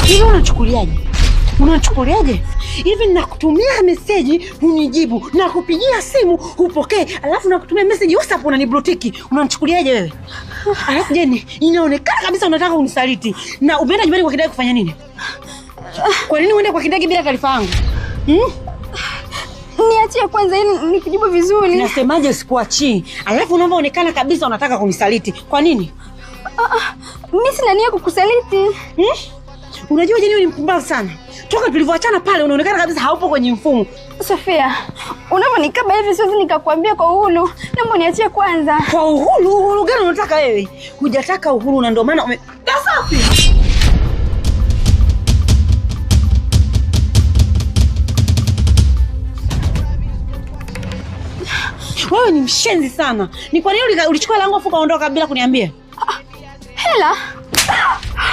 Hivi unachukuliaje? Unachukuliaje? Hivi nakutumia meseji unijibu, nakupigia simu hupokee, alafu nakutumia meseji WhatsApp unaniblotiki. Unanichukuliaje wewe? Alafu Jeni, inaonekana kabisa unataka unisaliti. Na umeenda nyumbani kwa Kidagi kufanya nini? Kwa nini uende kwa Kidagi bila taarifa yangu? Hmm? Niachie kwanza ili nikujibu vizuri. Nasemaje sikuachii? Alafu unavyoonekana kabisa unataka kunisaliti. Kwa nini? Mimi sina nia kukusaliti. Hmm? Unajua Jeni ni mpumbavu sana. Toka tulivyoachana pale unaonekana kabisa haupo kwenye mfumo. Sofia, unavyonikaba hivi siwezi nikakwambia kwa uhuru. Naomba niachie kwanza. Kwa uhuru? Uhuru gani unataka wewe? Hujataka uhuru na ndio maana Safi. Wewe ni mshenzi sana. Ni kwa nini ulichukua langu afu kaondoka bila kuniambia? Hela?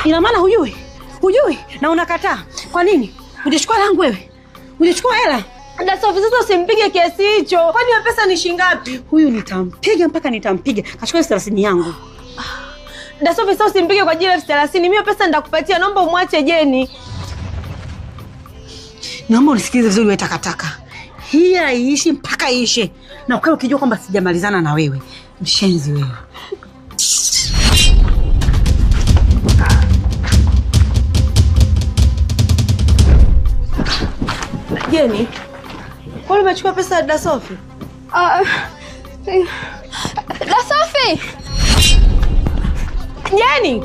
Ina maana hujui? Hujui na unakataa. Kwa nini? Hujachukua langu wewe? Hujachukua hela? Da Sofi, sasa usimpige kiasi hicho. Kwani hiyo pesa ni shilingi ngapi? Huyu nitampiga mpaka nitampiga. Kachukua 30 yangu. Da Sofi, sasa usimpige kwa ajili ya 30,000. Mimi pesa nitakupatia. Naomba umwache Jeni. Naomba unisikilize vizuri wewe takataka. Hii haiishi mpaka iishe. Na ukae ukijua kwamba sijamalizana na wewe. Mshenzi wewe. Jeni, kwa nini umechukua pesa ya Da Sofi? Da Sofi! Jeni!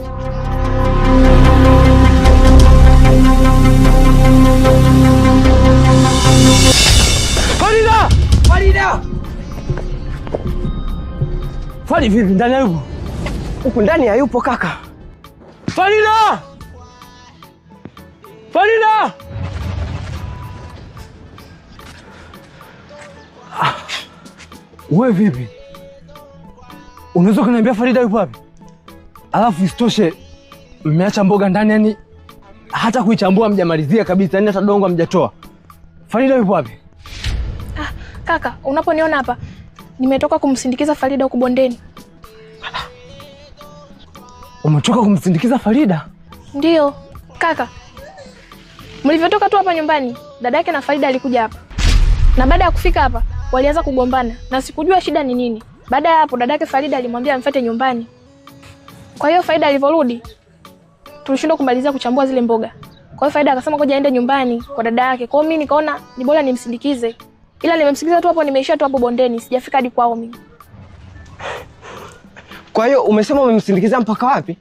Farida! Farida! Fari vipi ndani hayupo? Huku ndani hayupo kaka. Farida! Farida! Wewe vipi? Unaweza kuniambia Farida yupo wapi? Alafu isitoshe mmeacha mboga ndani, yani hata kuichambua mjamalizia kabisa, yani hata dongo hamjatoa. Farida yupo wapi? Ah, kaka, unaponiona hapa nimetoka kumsindikiza Farida huko bondeni. Umetoka kumsindikiza Farida? Ndio, kaka. Mlivyotoka tu hapa nyumbani, dada yake na Farida alikuja hapa. Na baada ya kufika hapa, walianza kugombana na sikujua shida ni nini. Baada ya hapo dadake Farida alimwambia amfuate nyumbani. Kwa hiyo Farida alivorudi, tulishindwa kumalizia kuchambua zile mboga. Kwa hiyo Farida akasema ngoja aende nyumbani kwa dada yake. Kwa hiyo mimi nikaona ni bora nimsindikize. Ila nimemsindikiza tu hapo, nimeishia tu hapo bondeni, sijafika hadi kwao mimi. Kwa hiyo umesema umemsindikiza mpaka wapi?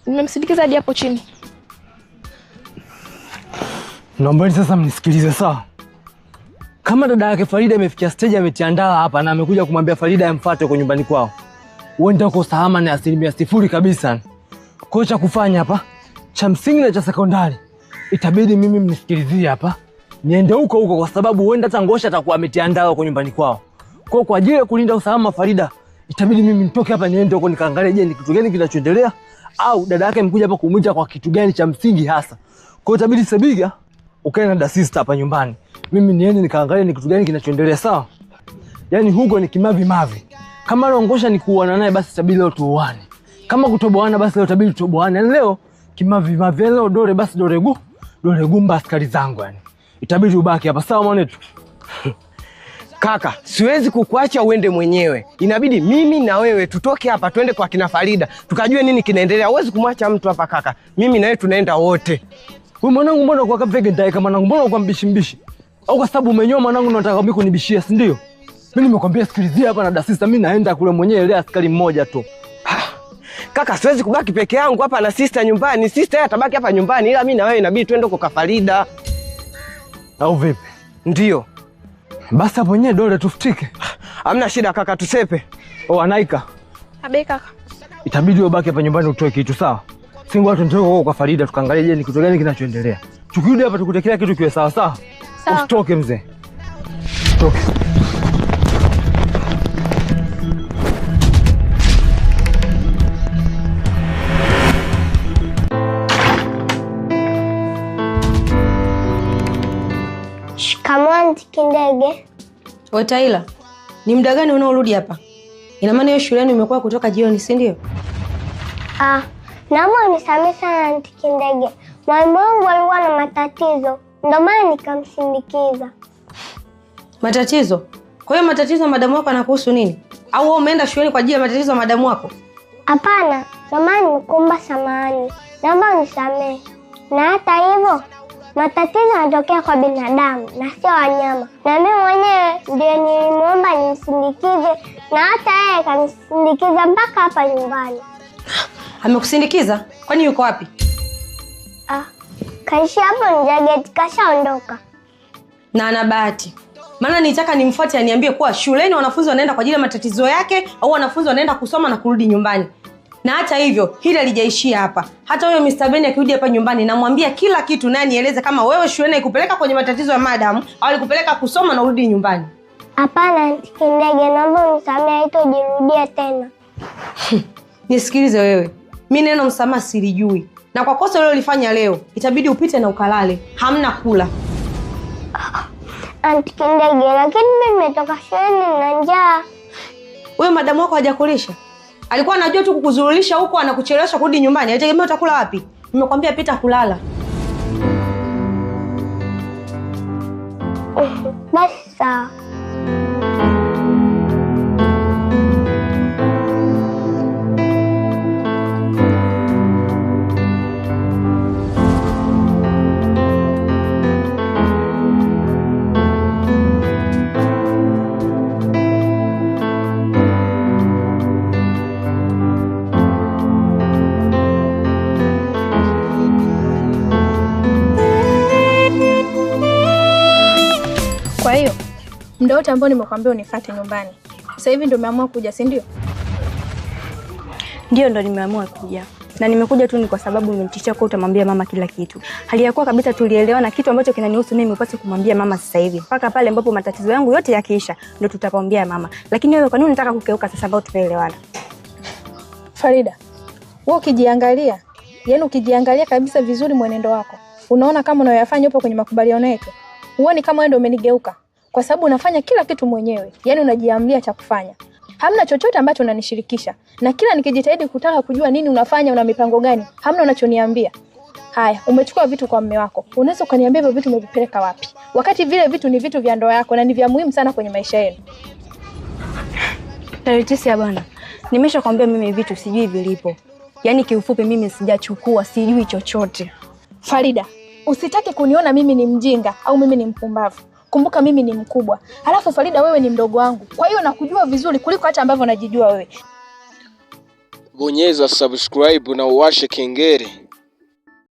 Nimemsindikiza hadi hapo chini. Naomba sasa mnisikilize sawa. Kama dada yake Farida imefikia stage ametiandaa hapa na amekuja kumwambia Farida amfuate kwa nyumbani kwao, uende uko salama na 0% kabisa. Kwa hiyo cha kufanya hapa, cha msingi na cha sekondari, itabidi mimi mnisikilizie hapa. Niende huko huko kwa sababu huenda hata Ngosha atakuwa ametiandaa kwa nyumbani kwao. Kwa hiyo kwa ajili ya kulinda usalama Farida, itabidi mimi nitoke hapa niende huko nikaangalie je ni kitu gani kinachoendelea au dada yake mkuja hapa kumuita kwa kitu gani cha msingi hasa. Kwa hiyo itabidi Sebiga ukae na da sister hapa nyumbani. Mimi niende nikaangalie ni kitu gani kinachoendelea sawa? Yaani huko ni kimavi mavi. Kama leo Ngosha ni kuuana naye basi itabidi leo tuuane. Kama kutoboana basi leo itabidi tutoboane. Yaani leo kimavi mavi, leo dore basi dore gu. Dore gumba askari zangu yani. Itabidi ubaki hapa sawa mwanetu? Kaka, siwezi kukuacha uende mwenyewe. Inabidi mimi na wewe tutoke hapa tuende kwa kina Farida, tukajue nini kinaendelea. Huwezi kumwacha mtu hapa kaka. Mimi na wewe tunaenda wote. Wewe mwanangu mbona kwa kavege ndaika mwanangu, mbona kwa mbishi mbishi? Au kwa sababu umenyoa mwanangu na unataka mimi kunibishia, si ndio? Mimi nimekwambia sikilizia hapa na da sister, mimi naenda kule mwenyewe ile askari mmoja tu. Kaka, siwezi kubaki peke yangu hapa na sister nyumbani. Sister yeye atabaki hapa nyumbani ila mimi na wewe inabidi tuende kwa Farida. Au vipi? Ndio. Basi hapo wenyewe dole tufutike. Hamna shida kaka, tusepe. Oh, Anaika. Abe kaka. Itabidi ubaki hapa nyumbani utoe kitu sawa? Singo watu ndio kwa Farida tukaangalie je ni kitu gani kinachoendelea. Tukirudi hapa tukute kila kitu kiwe sawa sawa. Usitoke mzee. Toke. Shikamoo Aunti Kindege. Wewe Taila, ni muda gani unaorudi hapa? Ina maana hiyo shuleni umekuwa kutoka jioni, si ndio? Ah, naomba unisamehe sana Aunti Kindege. Mwalimu wangu alikuwa na matatizo, ndio maana nikamsindikiza. Matatizo? Kwa hiyo matatizo madamu wako anakuhusu nini? Au wewe umeenda shuleni kwa ajili ya matatizo ya madamu wako? Hapana, ndio maana nimekuomba samahani. Naomba unisamehe. Na hata hivyo, matatizo yanatokea kwa binadamu na sio wanyama. Na mimi mwenyewe ndio nilimuomba nimsindikize, na hata yeye kanisindikiza mpaka hapa nyumbani. Amekusindikiza? Kwani yuko wapi? Ah, kaishi hapo nje geti, kashaondoka. Na ana bahati. Maana nitaka nimfuate aniambie kuwa shuleni wanafunzi wanaenda kwa ajili ya matatizo yake au wanafunzi wanaenda kusoma na kurudi nyumbani. Na hata hivyo, hili halijaishia hapa. Hata huyo Mr. Ben akirudi hapa nyumbani namwambia kila kitu, naye nieleze kama wewe shuleni ikupeleka kwenye matatizo ya madam au alikupeleka kusoma na urudi nyumbani. Hapana Aunti Kindege, naomba unisamehe, haitojirudia tena. Nisikilize wewe. Mimi neno msamaha silijui. Na kwa kosa ulilofanya leo, itabidi upite na ukalale. Hamna kula. Aunti Kindege, lakini mimi nimetoka shuleni na njaa. Wewe madamu wako hajakulisha? Alikuwa anajua tu kukuzurulisha huko, anakuchelewesha kurudi nyumbani. Alitegemea utakula wapi? Nimekwambia pita kulala. Basi sawa. Kwa hiyo muda wote ambao nimekuambia unifuate nyumbani, sasa hivi ndio umeamua kuja, si ndio? Ndio, ndo nimeamua kuja. Na nimekuja tu ni kwa sababu umenitishia kwa utamwambia mama kila kitu. Hali ya kuwa kabisa tulielewana, kitu ambacho kinanihusu mimi upate kumwambia mama sasa hivi. Mpaka pale ambapo matatizo yangu yote yakiisha ndio tutamwambia mama. Lakini wewe kwa nini unataka kukeuka sasa ambao tumeelewana? Farida, wewe ukijiangalia, yaani ukijiangalia kabisa vizuri mwenendo wako, unaona kama unayoyafanya upo kwenye makubaliano yetu? Huoni kama wewe ndio umenigeuka? Kwa sababu unafanya kila kitu mwenyewe, yaani unajiamlia cha kufanya. Hamna chochote ambacho unanishirikisha. Na kila nikijitahidi kutaka kujua nini unafanya, una mipango gani, hamna unachoniambia. Haya, umechukua vitu kwa mume wako. Unaweza ukaniambia hivyo vitu umevipeleka wapi? Wakati vile vitu ni vitu vya ndoa yako na ni vya muhimu sana kwenye maisha yenu. Leticia bwana, nimeshakwambia mimi vitu sijui vilipo. Yaani kiufupi mimi sijachukua, sijui chochote. Farida, usitake kuniona mimi ni mjinga au mimi ni mpumbavu. Kumbuka mimi ni mkubwa. Halafu Farida wewe ni mdogo wangu. Kwa hiyo nakujua vizuri kuliko hata ambavyo unajijua wewe. Bonyeza subscribe na uwashe kengele.